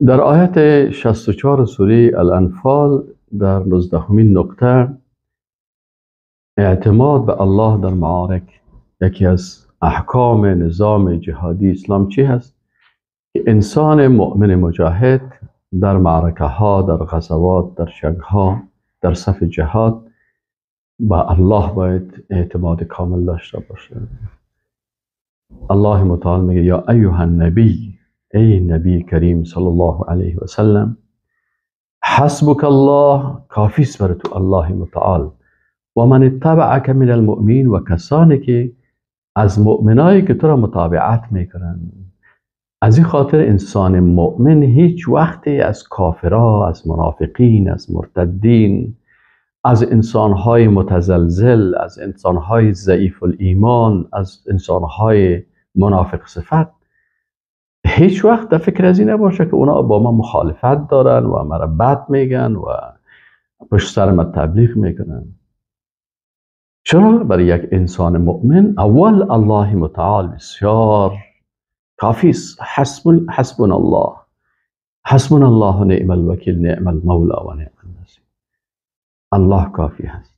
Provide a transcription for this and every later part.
در آیت 64 سوره الانفال در 19مین نقطه، اعتماد به الله در معارک، یکی از احکام نظام جهادی اسلام چی هست؟ که انسان مؤمن مجاهد در معرکه ها، در غزوات، در جنگ ها، در صف جهاد با الله باید اعتماد کامل داشته باشه. الله متعال میگه یا ایها النبی، ای نبی کریم صلی الله علیه و سلم، حسبک الله، کافی است بر تو الله متعال، و من اتبعک من المؤمنین، و کسانی که از مؤمنایی که تو را متابعت میکنن. از این خاطر انسان مؤمن هیچ وقتی از کافرها، از منافقین، از مرتدین، از انسانهای متزلزل، از انسانهای ضعیف الایمان، از انسانهای منافق صفت هیچ وقت در فکر از این نباشه که اونا با ما مخالفت دارن و مرا بد میگن و پشت سر ما تبلیغ میکنن. چرا؟ برای یک انسان مؤمن اول الله متعال بسیار کافی است. حسبنا الله، حسبنا الله نعم الوکیل، نعم المولا و نعم النصیر. الله کافی هست.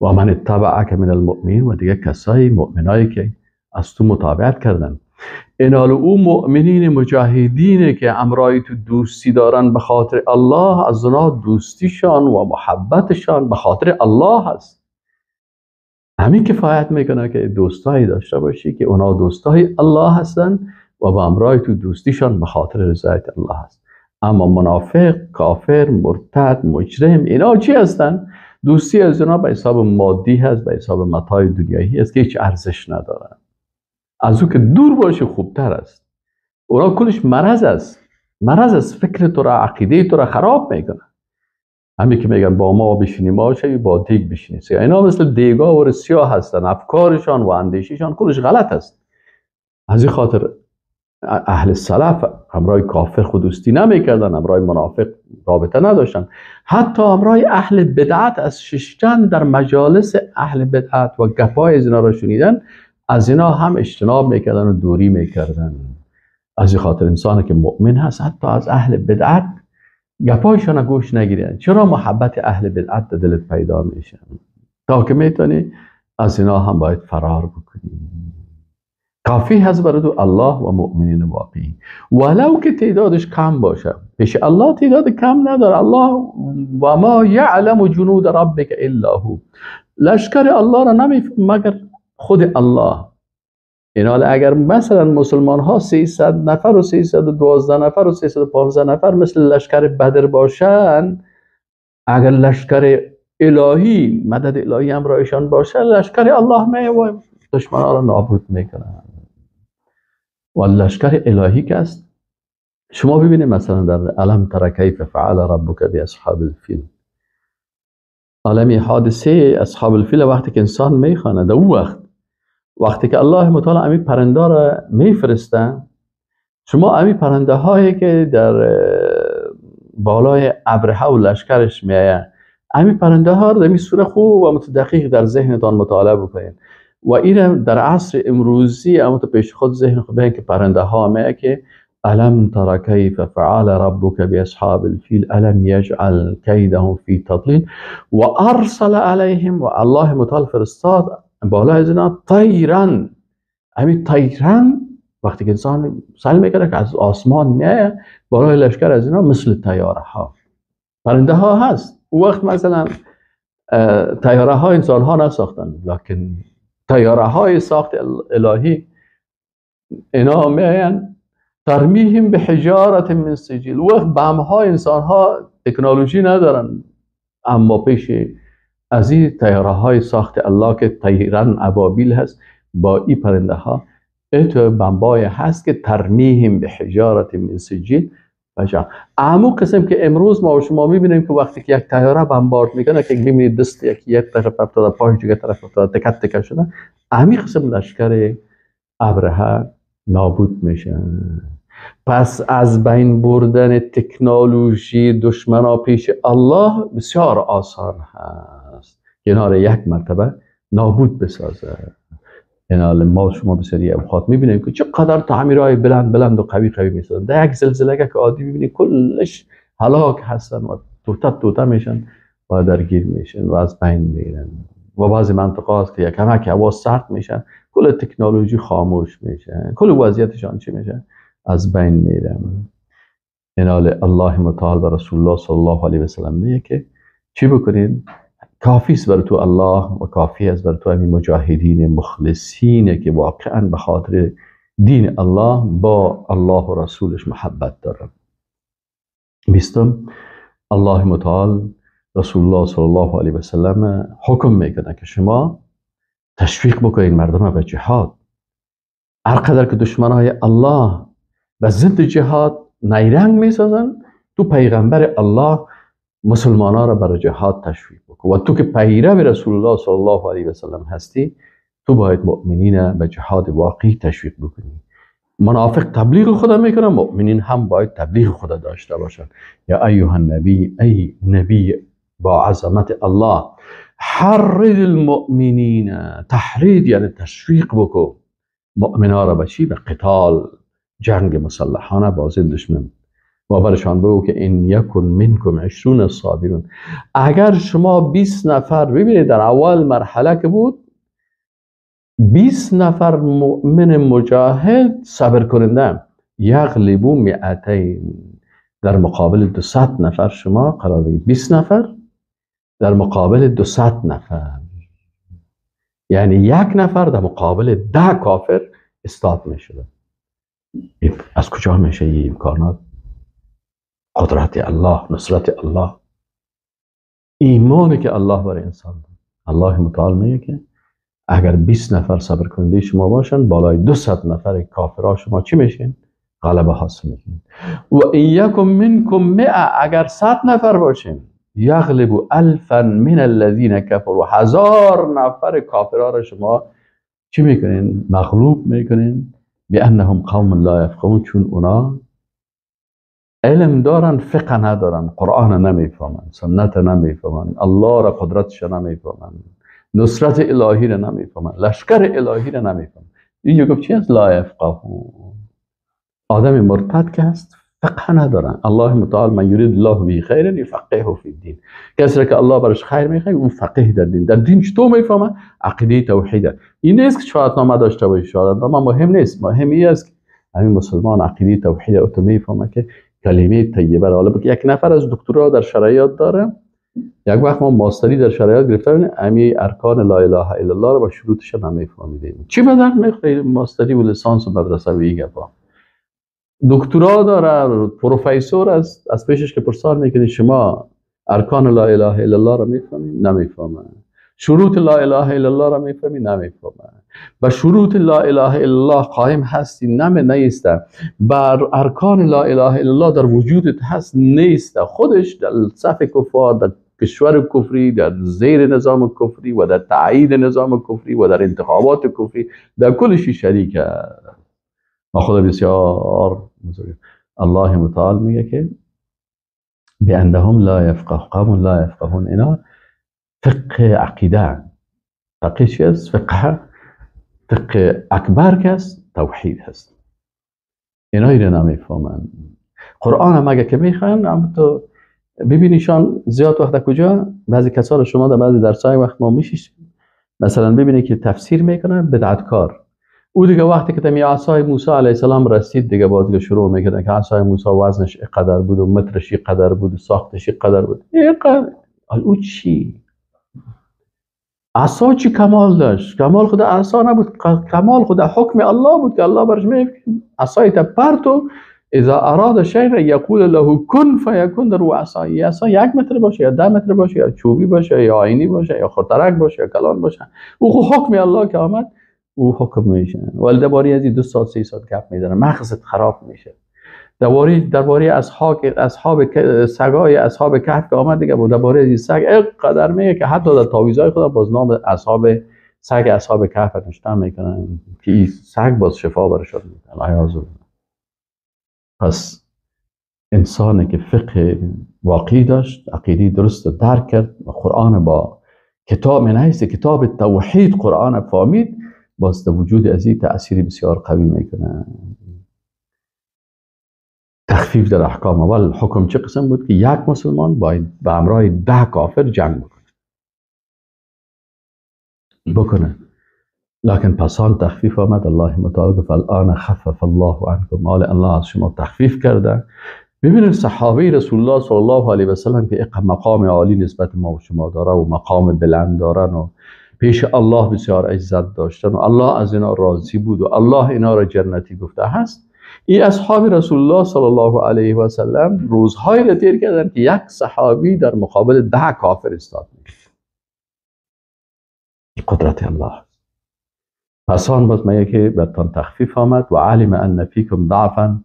و من اتبعک من المؤمنین، و دیگه کسایی مؤمنایی که از تو متابعت کردن. اینال او مؤمنین مجاهدینه که امرای تو دوستی دارن به خاطر الله، از اونا دوستیشان و محبتشان به خاطر الله هست. همین کفایت میکنه که دوستایی داشته باشی که اونا دوستای الله هستن و با امرای تو دوستیشان به خاطر رضایت الله هست. اما منافق، کافر، مرتد، مجرم، اینا چی هستن؟ دوستی از اونا به حساب مادی هست، به حساب متاع دنیایی هست که هیچ ارزش ندارن. از او که دور باشه خوبتر است. اونا کلش مرض است، مرض است، فکر تو را، عقیده تو را خراب میکنه. همین که میگن با ما بشینی ما شوی، با دیگ بشینی سیاه. اینا مثل دیگا و سیاه هستن، افکارشان و اندیششان کلش غلط است. از این خاطر اهل سلف همراه کافر خود دوستی نمیکردن، همراه منافق رابطه نداشتن، حتی همراه اهل بدعت از ششتن در مجالس اهل بدعت و گپای از اینا را شنیدن، از اینا هم اجتناب میکردن و دوری میکردن. از این خاطر انسانی که مؤمن هست حتی از اهل بدعت گپایشان گوش نگیرن. چرا؟ محبت اهل بدعت در دلت پیدا میشه. تا که میتونی از اینا هم باید فرار بکنی. کافی هست برای تو الله و مؤمنین واقعی، ولو که تعدادش کم باشه. پیش الله تعداد کم نداره. الله و ما یعلم جنود ربک الا هو، لشکر الله را نمیفهمه مگر خود الله. اینا اگر مثلا مسلمان ها 300 نفر و 312 نفر و 315 نفر مثل لشکر بدر باشن، اگر لشکر الهی، مدد الهی همراهشان باشه، لشکر الله میه و دشمنان را نابود میکنن. و لشکر الهی که است، شما ببینید مثلا در الم تر کیف فعل ربک باصحاب الفیل، عالمی حادثه اصحاب الفیل وقتی که انسان میخوانه، در اون وقت وقتی که الله متعال امی پرنده را میفرسته، شما امی پرنده هایی که در بالای ابرهه و لشکرش میآید، امی پرنده ها رو در می سوره خوب و متدقیق در ذهنتان مطالعه بکنید و این در عصر امروزی اما تو پیش خود ذهن خود ببین که پرنده ها میآید که الم تر کیف فعل ربک باصحاب الفیل الم یجعل کیدهم فی تضلیل و ارسل علیهم، و الله متعال فرستاد بالا از اینا طیرن. همین طیرن وقتی که انسان سعی میکنه که از آسمان میایه بالای لشکر از اینا مثل طیاره ها، پرنده ها هست. او وقت مثلا طیاره ها انسان ها نساختن، لکن طیاره های ساخت الهی اینا میاین ترمیهم به حجارت من سجیل. وقت بم ها انسان ها تکنولوژی ندارن، اما پیش از این طیاره های ساخت الله که طیرن ابابیل هست، با این پرنده ها اتو بمبای هست که ترمیهم به حجارت من سجیل. امو قسم که امروز ما و شما میبینیم که وقتی که یک طیاره بمبارد میکنه که میبینید دست یک طرف افتاده، پای دیگه طرف افتاده، تکت تکه شده، امی قسم لشکر ابرهه نابود میشن. پس از بین بردن تکنولوژی دشمنا پیش الله بسیار آسان هست، کنار یک مرتبه نابود بسازه. اینا ما شما بسیاری اوقات میبینیم که چقدر تعمیرهای بلند بلند و قوی قوی میسازن، در یک زلزله که عادی میبینی کلش هلاک هستن و توته توته میشن و درگیر میشن و از بین میرن. و بعضی منطقه هست که یکم هوا سرد میشن، کل تکنولوژی خاموش میشه، کل وضعیتشان چی میشه؟ از بین میرن. اینا الله متعال و رسول الله صلی الله علیه و سلم میگه که چی بکنین؟ کافی است بر تو الله و کافی است بر تو همین مجاهدین مخلصین که واقعا به خاطر دین الله با الله و رسولش محبت دارن. 20، الله متعال رسول الله صلی الله علیه و سلم حکم میکنه که شما تشویق بکنین مردم به جهاد. هر قدر که دشمنای الله به ضد جهاد نیرنگ میسازن، تو پیغمبر الله مسلمان ها را برای جهاد تشویق بکن و تو که پیرو رسول الله صلی الله علیه و سلم هستی، تو باید مؤمنین به جهاد واقعی تشویق بکنی. منافق تبلیغ خدا میکنه، مؤمنین هم باید تبلیغ خدا داشته باشن. یا ایها النبی، ای نبی با عظمت الله، حرض المؤمنین، تحرید یعنی تشویق بکن مؤمنا را به چی؟ به قتال، جنگ مسلحانه با ضد دشمن. و برشان بگو که این یکن منکم 20 صابرون، اگر شما 20 نفر، ببینید در اول مرحله که بود 20 نفر مؤمن مجاهد صبر کننده، یغلبو 200، در مقابل 200 نفر شما قرار بگیرید. 20 نفر در مقابل 200 نفر، یعنی یک نفر در مقابل 10 کافر استاد می شده. از کجا میشه این امکانات؟ قدرت الله، نصرت الله، ایمانی که الله برای انسان داد. الله متعال میگه که اگر 20 نفر صبر کننده شما باشن، بالای 200 نفر کافرها شما چی میشین؟ غلبه حاصل میکنین. و این یکم منکم 100، اگر 100 نفر باشین، یغلب 1000 من الذین کفروا، 1000 نفر کافرها را شما چی میکنین؟ مغلوب میکنین. بانهم قوم لا یفقهون، چون اونا علم دارن، فقه ندارن، قرآن نمیفهمن، سنت نمیفهمن، الله را قدرتش نمیفهمن، نصرت الهی را نمیفهمن، لشکر الهی را نمیفهمن. اینجا گفت چی است؟ لا یفقهون. آدم مرتد که هست فقه ندارن. الله متعال من یرید الله به خیر یفقهه فی الدین، کسی که الله برش خیر میخواد اون فقیه در دین. در دین چطور میفهمه؟ عقیده توحید. این نیست که شهادتنامه داشته باشی، شهادتنامه مهم نیست، مهم این است که همین مسلمان عقیده توحید او تو میفهمه که کلمه طیبه را. حالا یک نفر از دکترا در شرعیات داره، یک وقت ما ماستری در شرعیات گرفته بودیم، امی ارکان لا اله الا الله رو با شروطش نمیفهمیدیم. چی به درد میخوره ماستری و لیسانس و مدرسه و این گپا؟ دکترا داره، پروفسور است، از پیشش که پرسان میکنی شما ارکان لا اله الا الله را میفهمی؟ نمیفهمه. شروط لا اله الا الله را میفهمی؟ نمیفهمه. به شروط لا اله الا الله قائم هستی؟ نیست. بر ارکان لا اله الا الله در وجودت هست؟ نیست. خودش در صف کفار، در کشور کفری، در زیر نظام کفری و در تایید نظام کفری و در انتخابات کفری، در کلشی شریک است. ما خدا بسیار بزرگ. الله متعال میگه که بانهم لا یفقه قوم لا یفقهون. اینا فقه عقیده، فقه چی است؟ فقه اکبر که است توحید هست. اینا اینا نمیفهمن. قرآن هم اگه که میخوان هم تو ببینیشان زیاد وقت کجا بعضی کسا رو شما در بعضی درسای وقت ما میشیش مثلا ببینی که تفسیر میکنن بدعتکار، او دیگه وقتی که تمی عصای موسی علیه السلام رسید دیگه باز دیگه شروع میکنه که عصای موسی وزنش اینقدر بود و مترش اینقدر بود و ساختش اینقدر بود. اینقدر او چی؟ عصا چی کمال داشت؟ کمال خود عصا نبود، کمال خود حکم الله بود که الله برش میگه عصای تا پرتو اذا اراد شیئا یقول له کن فیکون. در عصا، عصا 1 متر باشه یا 10 متر باشه یا چوبی باشه یا آینی باشه یا خرترک باشه یا کلان باشه، او حکم الله که آمد او حکم میشه. ولی درباره از 2 ساعت 3 ساعت گپ میزنه، مغزت خراب میشه. درباره اصحاب سگای اصحاب کهف که آمد دیگه بود، درباره از سگ اینقدر میگه که حتی در تعویذهای خدا باز نام اصحاب سگ اصحاب کهف نوشته میکنن که این سگ باز شفا برشون میده. العیاذ بالله. پس انسانی که فقه واقعی داشت، عقیده درست درک کرد و قرآن با کتاب من حیث کتاب توحید قرآن فهمید، باز در وجود از این تأثیری بسیار قوی میکنه. تخفیف در احکام. اول حکم چه قسم بود که یک مسلمان باید به همراه 10 کافر جنگ بکنه. لکن پسان تخفیف آمد. الله متعال گفت الان خفف الله عنکم، حال الله از شما تخفیف کرده. ببینید صحابه رسول الله صلی الله علیه و سلم که مقام عالی نسبت ما و شما داره و مقام بلند دارن و پیش الله بسیار عزت داشتن و الله از اینا راضی بود و الله اینا را جنتی گفته هست. این اصحاب رسول الله صلی الله علیه و سلم روزهایی را تیر کردن که یک صحابی در مقابل 10 کافر استاد می‌کرد. قدرت الله. پس آن باز میگه که برتان تخفیف آمد و علم ان فیکم ضعفا،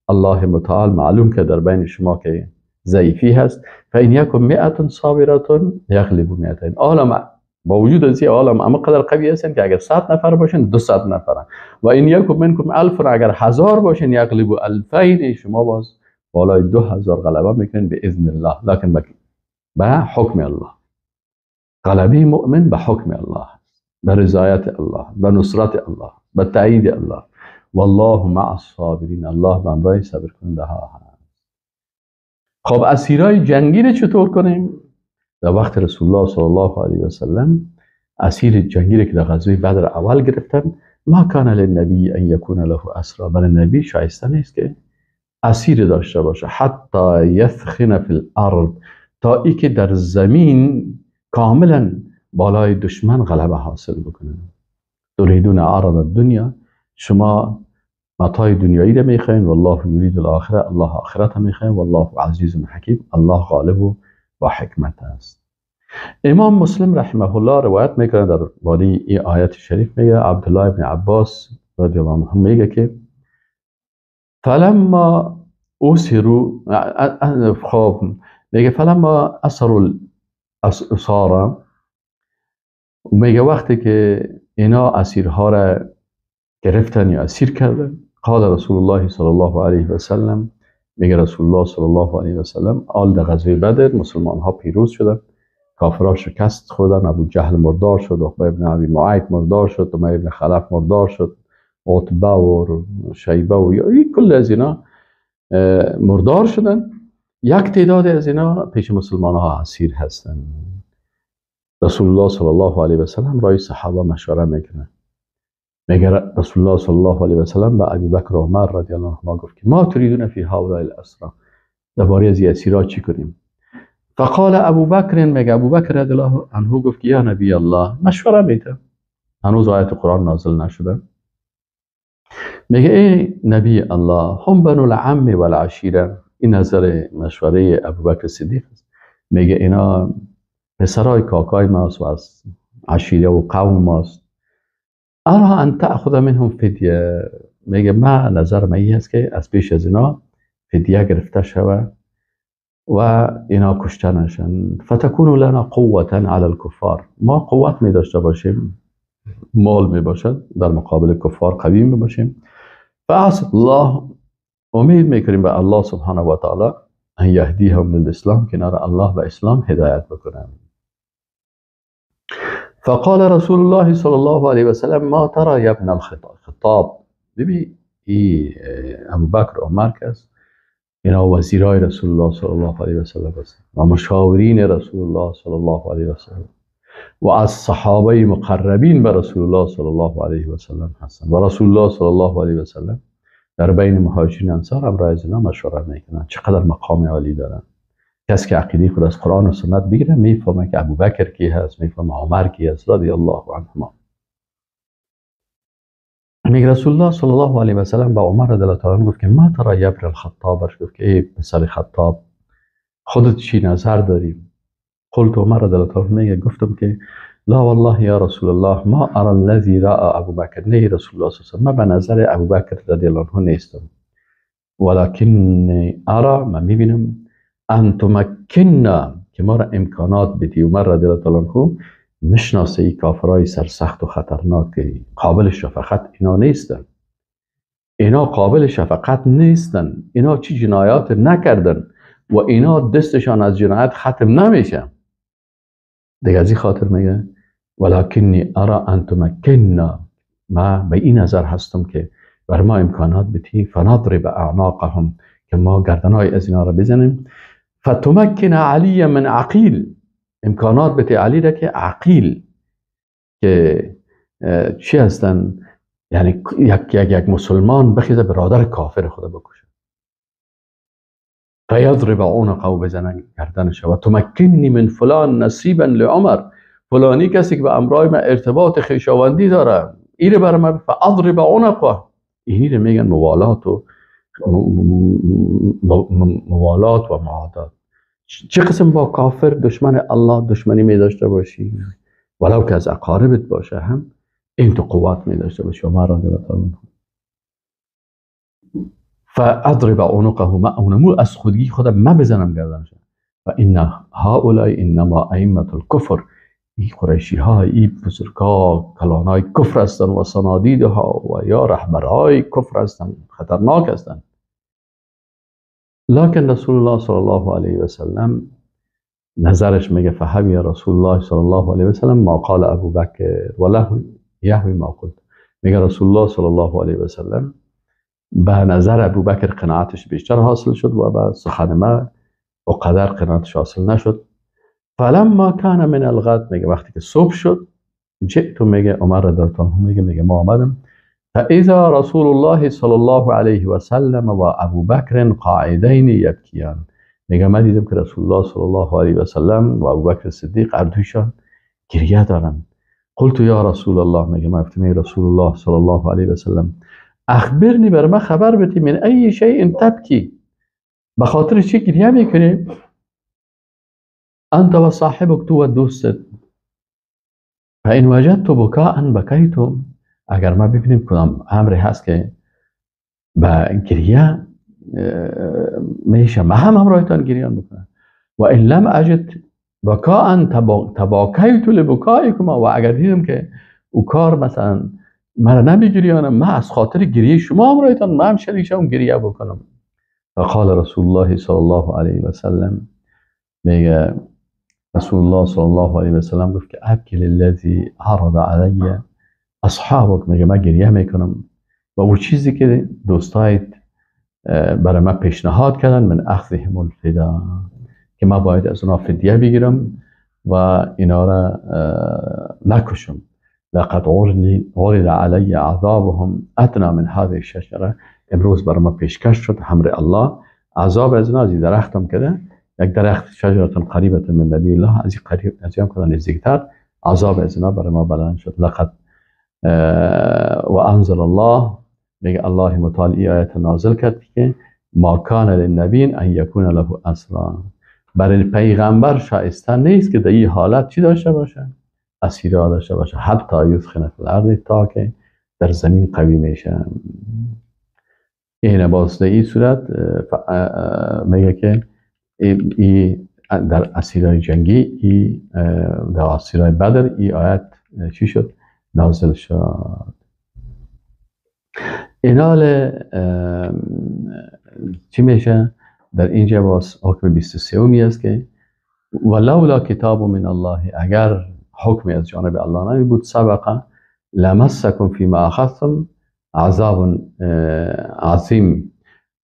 الله متعال معلوم که در بین شما که ضعیفی هست. فان یکم 100 صابره یغلب 200. عالم با وجود از این عالم اما قدر قوی هستن که اگر 100 نفر باشن 200 نفرن، و این یکم منکم 1000، اگر 1000 باشن یغلب 2000، شما باز بالای 2000 غلبه میکنین به اذن الله، لکن به حکم الله. غلبه مؤمن به حکم الله، به رضایت الله، به نصرت الله، به تایید الله. والله مع الصابرین، الله به همراه صبر کننده ها. خب اسیرای جنگی رو چطور کنیم؟ در وقت رسول الله صلی الله علیه و سلم اسیر جنگی رو که در غزوه بدر اول گرفتن، ما کان للنبی ان یکون له اسرا، بل نبی شایسته نیست که اسیر داشته باشه، حتی یثخن فی الارض، تا ای که در زمین کاملا بالای دشمن غلبه حاصل بکنه. تریدون عرض الدنیا، شما متاع دنیایی رو میخواین، والله یرید الاخره، الله آخرت میخواین، والله عزیز حکیم، الله غالب و با حکمت است. امام مسلم رحمه الله روایت میکنه در باره این آیت شریف، میگه عبدالله ابن عباس رضی الله عنه میگه که فلما اسروا، خب میگه فلما اسروا الاسارا، میگه وقتی که اینا اسیرها را گرفتن یا اسیر کردن، قال رسول الله صلی الله علیه و سلم، میگه رسول الله صلی الله علیه و سلم آل در غزوه بدر مسلمان ها پیروز شدن، کافرها شکست خوردن، ابو جهل مردار شد، عقبه ابن ابی معیط مردار شد، امیه ابن خلف مردار شد، عتبه و شیبه و کل از اینا مردار شدن. یک تعداد از اینا پیش مسلمان ها اسیر هستن. رسول الله صلی الله علیه و سلم رای صحابه مشوره میکنه. میگه رسول الله صلی الله علیه و سلم به ابی بکر و عمر رضی الله عنهما گفت که ما تریدون فی هؤلاء الاسرا، درباره از اسیرا چی کنیم؟ فقال ابو بکر، میگه ابو بکر رضی الله عنه گفت که یا نبی الله، مشوره میده، هنوز آیت قرآن نازل نشده. میگه ای نبی الله، هم بنو العم والعشیره، این نظر مشوره ابو بکر صدیق است. میگه اینا پسرای کاکای ماست و از عشیره و قوم ماست. ارا ان تأخذ منهم فدیه، میگه ما نظر من این است که از پیش از اینا فدیه گرفته شوه و اینا کشته نشن. فتکون لنا قوة علی الکفار، ما قوت می داشته باشیم، مال می باشد، در مقابل کفار قوی می باشیم. فعسى الله، امید میکنیم به الله سبحانه و تعالی ان یهدیهم للاسلام، که اینا الله به اسلام هدایت بکنن. فقال رسول الله صلی الله علیه و سلم ما ترى یا ابن الخطاب. ببین ای ابو بکر و عمر کس اینا وزیرای رسول الله صلی الله علیه و سلم هستند و مشاورین رسول الله صلی الله علیه و سلم و از صحابه مقربین به رسول الله صلی الله علیه و سلم هستند و رسول الله صلی الله علیه و سلم در بین مهاجرین انصار هم رای از اینا مشوره میکنن. چقدر مقام عالی دارن. کسی که عقیده خود از قرآن و سنت بگیره میفهمه که ابوبکر کی هست، میفهمه عمر کی هست رضی الله عنهما. میگه رسول الله صلی الله علیه و سلم به عمر رضی الله تعالی عنه گفت که ما ترى یا ابن الخطاب، برش گفت که ای پسر خطاب خودت چی نظر داری؟ قلت عمر رضی الله تعالی عنه میگه گفتم که لا والله یا رسول الله ما ارى الذي راى ابو بکر، نه رسول الله صلی الله علیه و سلم من به نظر ابوبکر رضی الله عنه نیستم، ولکنی ارى، من میبینم ان تمکننا، که ما را امکانات بدی. عمر رضی الله تعالی عنه مشناسه ای کافرای سرسخت و خطرناک قابل شفقت اینا نیستن، اینا قابل شفقت نیستن، اینا چی جنایات نکردن و اینا دستشان از جنایت ختم نمیشه. دیگه از این خاطر میگه ولکنی ارى ان تمکننا، ما به این نظر هستم که بر ما امکانات بتی، فنضرب اعناقهم، که ما گردنهای از اینا را بزنیم. فتمکن علی من عقیل، امکانات بتی علی را که عقیل که چی هستن، یعنی یک مسلمان بخیزه برادر کافر خدا بکشه، فیضرب عنقه، بزنن گردنش. و تمکنی من فلان نصیبا لعمر، فلانی کسی که به امرای من ارتباط خویشاوندی داره اینو برای من، فاضرب عنقه. اینی رو میگن موالات و موالات و معادات. چه قسم با کافر دشمن الله دشمنی می داشته باشی، ولو که از اقاربت باشه هم این تو قوت می داشته باشی. و ما را فاضرب عنقه، ما اونمو از خودگی خودم ما بزنم گردنش. و ان هؤلاء انما ائمه الكفر، ای قریشی ها، ای بزرگا کلانای کفر هستند و صنادیدها و یا رهبرهای کفر هستند، خطرناک هستند. لکن رسول الله صلی الله علیه و سلم نظرش میگه فحوی رسول الله صلی الله علیه و سلم ما قال ابو بکر وله یحوی ما قلت. میگه رسول الله صلی الله علیه و سلم به نظر ابو بکر قناعتش بیشتر حاصل شد و به سخن ما و قدر قناعتش حاصل نشد. فلما کان من الغد، میگه وقتی که صبح شد، جئت، میگه عمر رضی الله عنه میگه ما آمدم، فاذا رسول الله صلی الله علیه و سلم و ابو بکر قاعدین یبکیان، میگه من دیدم که رسول الله صلی الله علیه و سلم و ابو بکر صدیق هر گریه دارن. قلت یا رسول الله، میگه من گفتم ای رسول الله صلی الله علیه و سلم، اخبرنی، بر من خبر بدی، من ای شیء تبکی، به خاطر چی گریه میکنی؟ انت و صاحبک، تو و دوستت. فان وجدت بکاء بکیت، اگر ما ببینیم کدام امری هست که به گریه میشه، ما هم همراهتان گریان بکنم. و ان لم اجد بکاء تباکیت لبکائکما، و اگر دیدم که او کار مثلا مرا نمیگریانم، من از خاطر گریه شما همراهتان من هم شریک شوم گریه بکنم. فقال رسول الله صلی الله علیه و سلم، میگه رسول الله صلی الله علیه و سلم گفت که ابکی للذی عرض علی اصحابک، میگه من گریه میکنم و او چیزی که دوستایت برای من پیشنهاد کردن، من اخذهم الفدا، که من باید از اونا فدیه بگیرم و اینا را نکشم. لقد عرض علی عذابهم ادنى من هذه الشجره، امروز برای ما پیشکش شد امر الله عذاب از اینا، از این درختم کرده یک درخت شجره قریبه من نبی الله، از این قریب از این کدام نزدیکتر عذاب از اینا برای ما بلند شد. لقد و انزل الله، میگه الله متعال ای آیت نازل کرد که ما کان للنبی ان یکون له اسرا، برای پیغمبر شایسته نیست که در این حالت چی داشته باشه؟ اسیرا داشته باشه، حتی یثخن فی الارض، تا که در زمین قوی میشه. این باز در این صورت میگه که ای در اسیرای جنگی، ای در اسیرای بدر ای آیت چی شد؟ نازل شد. اینال چی میشه؟ در اینجا باز حکم 23 است که ولولا کتاب من الله، اگر حکمی از جانب الله نمی بود، سبق لمسکم فیما اخذتم عذاب عظیم،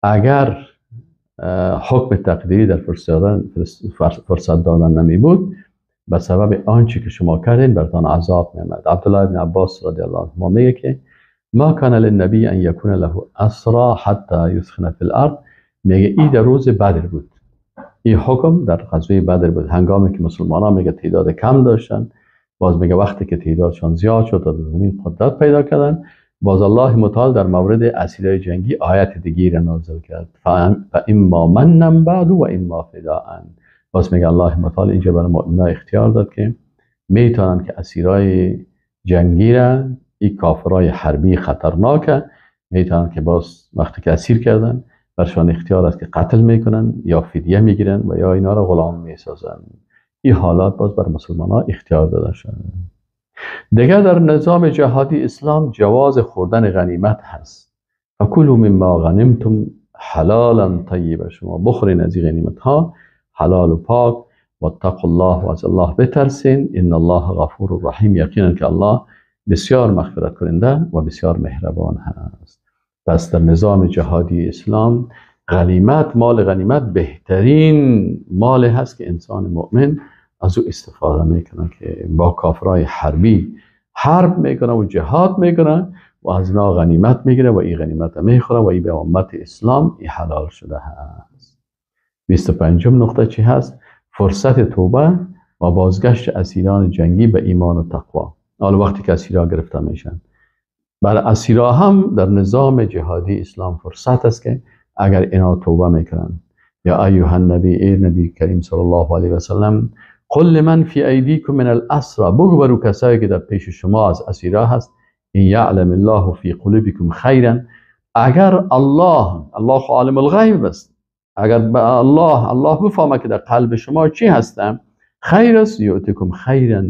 اگر حکم تقدیری در فرصت دادن نمی بود، به سبب آنچه که شما کردین برتان عذاب می آمد. عبدالله بن عباس رضی الله عنهما میگه که ما کان للنبی ان یکون له اسرا حتی یثخن فی الارض، میگه ای در روز بدر بود، این حکم در غزوه بدر بود، هنگامی که مسلمان ها میگه تعداد کم داشتن، باز میگه وقتی که تعدادشان زیاد شد تا در زمین قدرت پیدا کردن، باز الله متعال در مورد اسیرای جنگی آیت دیگی را نازل کرد، فاما منا بعد و اما فداء. باز میگه الله متعال اینجا برای مؤمنا اختیار داد که میتونن که اسیرای جنگی را، این کافرای حربی خطرناکه، میتونن که باز وقتی که اسیر کردن برشان اختیار است که قتل میکنن یا فدیه میگیرن و یا اینا را غلام میسازن. این حالات باز بر مسلمان ها اختیار داده شد. دیگر در نظام جهادی اسلام جواز خوردن غنیمت هست. فکلوا مما غنمتم حلالا طیبا، شما بخورین از این غنیمت ها حلال و پاک، واتقوا الله، و از الله بترسین، ان الله غفور رحیم، یقینا که الله بسیار مغفرت کننده و بسیار مهربان هست. پس در نظام جهادی اسلام غنیمت، مال غنیمت بهترین مال هست که انسان مؤمن از او استفاده میکنه که با کافرای حربی حرب میکنه و جهاد میکنه و از اینا غنیمت میگیره و این غنیمت میخوره و این به امت اسلام ای حلال شده هست. 25 نقطه چی هست؟ فرصت توبه و بازگشت اسیران جنگی به ایمان و تقوا. حالا وقتی که اسیرا گرفته میشن، بر اسیرا هم در نظام جهادی اسلام فرصت است که اگر اینا توبه میکنن. یا ایها النبی، ای نبی کریم صلی الله علیه و سلم، قل لمن فی ایدیکم من الاسرى، بگو برو کسایی که در پیش شما از اسیرا هست، ان یعلم الله فی قلوبکم خیرا، اگر الله عالم الغیب است، اگر به الله بفهمه که در قلب شما چی هستم، خیر است، یعطیکم خیرا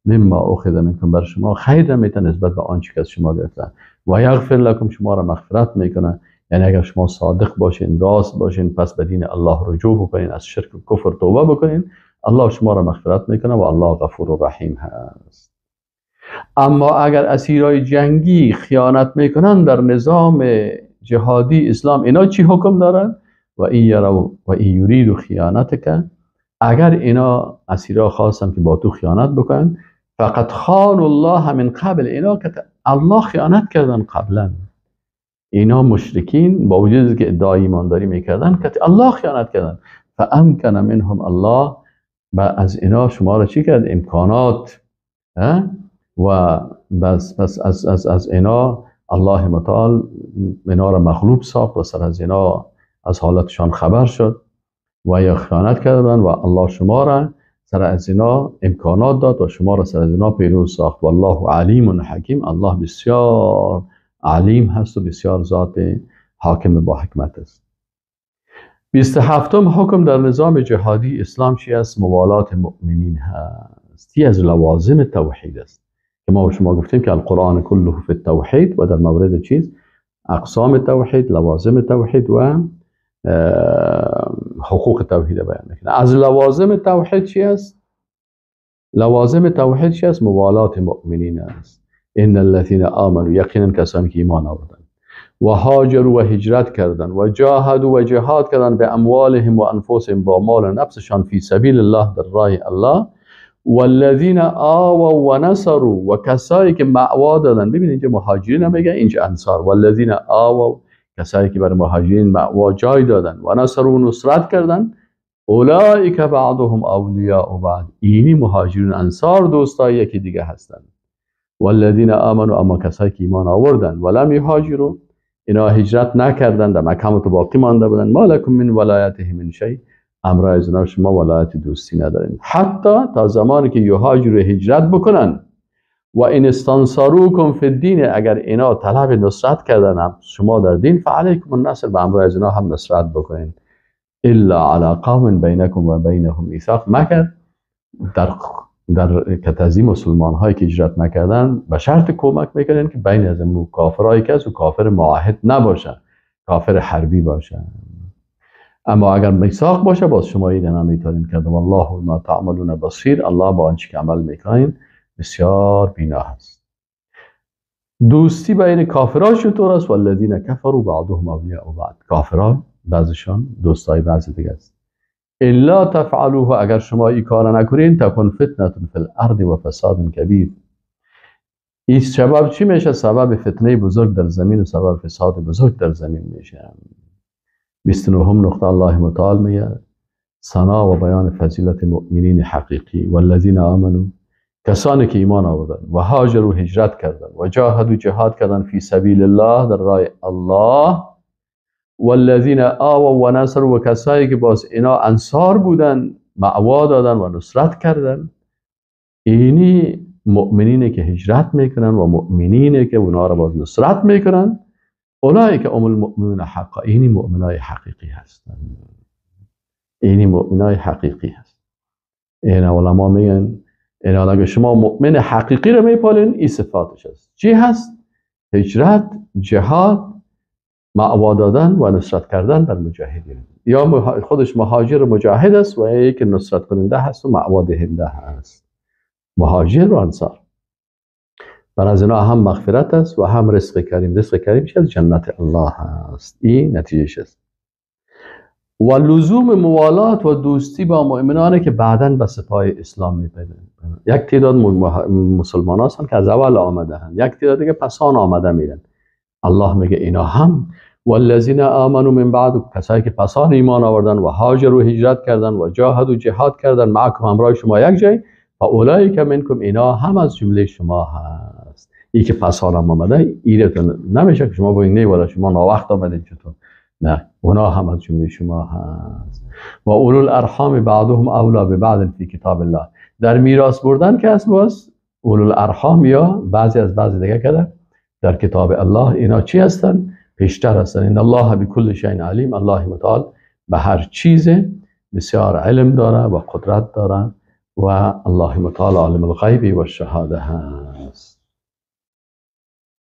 مما اخذ منکم، بر شما خیر میته نسبت به آنچه که از شما گرفتن، و یغفر لکم، شما را مغفرت میکنه. یعنی اگر شما صادق باشین، راست باشین، پس به دین الله رجوع بکنین، از شرک و کفر توبه بکنین، الله شما را مغفرت میکنه و الله غفور و رحیم هست. اما اگر اسیرای جنگی خیانت میکنن در نظام جهادی اسلام اینا چی حکم دارن؟ و این یرو و این یرید خیانتک، اگر اینا اسیرا خواستن که با تو خیانت بکنن، فقط خان الله من قبل، اینا که الله خیانت کردن قبلا، اینا مشرکین با وجود که ادعای ایمانداری میکردن که الله خیانت کردن، فامکن منهم الله، و از اینا شما را چی کرد؟ امکانات، و بس از از از اینا الله متعال اینا را مغلوب ساخت و سر از اینا از حالتشان خبر شد و یا خیانت کردن و الله شما را سر از اینا امکانات داد و شما را سر از اینا پیروز ساخت. والله علیم حکیم، الله بسیار علیم هست و بسیار ذات حاکم با حکمت است. 27 حکم در نظام جهادی اسلام چی است؟ موالات مؤمنین هست. یکی از لوازم توحید است که ما شما گفتیم که القرآن کله فی التوحید، و در مورد چیز اقسام توحید، لوازم توحید و حقوق توحید بیان میکنه. از لوازم توحید چی است؟ لوازم توحید چی است؟ موالات مؤمنین است. ان الذين آمنوا، یقینا کسانی که ایمان آوردند و هاجروا و هجرت کردند و جاهدوا و جهاد کردند به اموالهم و انفسهم، با مال و نفسشان، فی سبیل الله، در راه الله، والذین آووا و نصروا، و کسایی که مأوا دادن. ببینید اینجا مهاجرین هم میگه، اینجا انصار. والذین آووا، کسایی که بر مهاجرین مأوا جای دادن، و نصروا و نصرت کردن، اولئک بعضهم اولیاء بعض، اینی مهاجرین انصار دوستای یکی دیگه هستند. والذین آمنوا، اما کسایی که ایمان آوردن، ولم یهاجروا، اینا هجرت نکردن، در مکه باقی مانده بودن، ما لکم من ولایتهم من شیء، امر از اینا شما ولایت دوستی ندارین، حتی تا زمانی که یهاجروا هجرت بکنن، و ان استنصروکم فی الدین، اگر اینا طلب نصرت کردن شما در دین، فعلیکم النصر، به امر از اینا هم نصرت بکنین، الا علی قوم بینکم و بینهم میثاق، مگر در کتازی مسلمان هایی که هجرت نکردن به شرط کمک میکنن که بین از کافرایی که از و کافر معاهد نباشن، کافر حربی باشن. اما اگر میثاق باشه باز شما این نمیتونین کرد. والله ما تعملون بصیر، الله با آنچه که عمل میکنین بسیار بینا هست. دوستی بین کافرها چطور است؟ والذین کفروا بعضهم اولیاء بعض، کافرها بعضشان دوستای بعض دیگه است. الا تفعلوه، اگر شما این کار نکنین، تکن فتنه فی الارض و فساد کبیر. این سبب چی میشه؟ سبب فتنه بزرگ در زمین و سبب فساد بزرگ در زمین میشه. 29 نقطه الله متعال میگه ثنا و بیان فضیلت مؤمنین حقیقی، والذین آمنوا، کسانی که ایمان آوردن و هاجروا هجرت کردن و جاهدوا جهاد کردن فی سبیل الله، در راه الله، والذین آووا و نصروا، و کسایی که باز اینا انصار بودن، مأوا دادن و نصرت کردن، اینی مؤمنینی که هجرت میکنن و مؤمنینی که اونا را باز نصرت میکنن، اولئک هم المؤمنون حقا، اینی مؤمنای حقیقی هستن. اینی مؤمنای حقیقی هست. این علما میگن این اگه شما مؤمن حقیقی رو میپالین، این صفاتش هست. چی هست؟ هجرت، جهاد، مأوا دادن و نصرت کردن بر مجاهدین. یا خودش مهاجر و مجاهد است و یا یکی نصرت کننده هست و مأوا دهنده هست. مهاجر و انصار. بر از اینا هم مغفرت است و هم رزق کریم. رزق کریم چی است؟ جنت الله است. این نتیجهش است. و لزوم موالات و دوستی با مؤمنانه که بعداً به سپاه اسلام میپیوندند. یک تعداد مسلمان هستند که از اول آمده هستند، یک تعداد دیگه پسان آمده میرن. الله میگه اینا هم والذین آمنوا من بعد، کسایی که پسان ایمان آوردن و هاجروا هجرت کردن و جاهدوا جهاد کردن، معکم همراه شما یک جای، و اولئک منکم، اینا هم از جمله شما هست. ای که پسان هم آمده ایرتون نمیشه که شما با این نه شما ناوقت آمدین چطور، نه، اونا هم از جمله شما هست. و اولو الارحام بعضهم اولا ببعض فی کتاب الله، در میراث بردن که هست باز اولو الارحام یا بعضی از بعضی دیگه کده در کتاب الله اینا چی هستن؟ پیشتر هستن. ان الله بکل شیء علیم، الله متعال به هر چیز بسیار علم داره و قدرت داره و الله متعال عالم الغیب و الشهاده هست.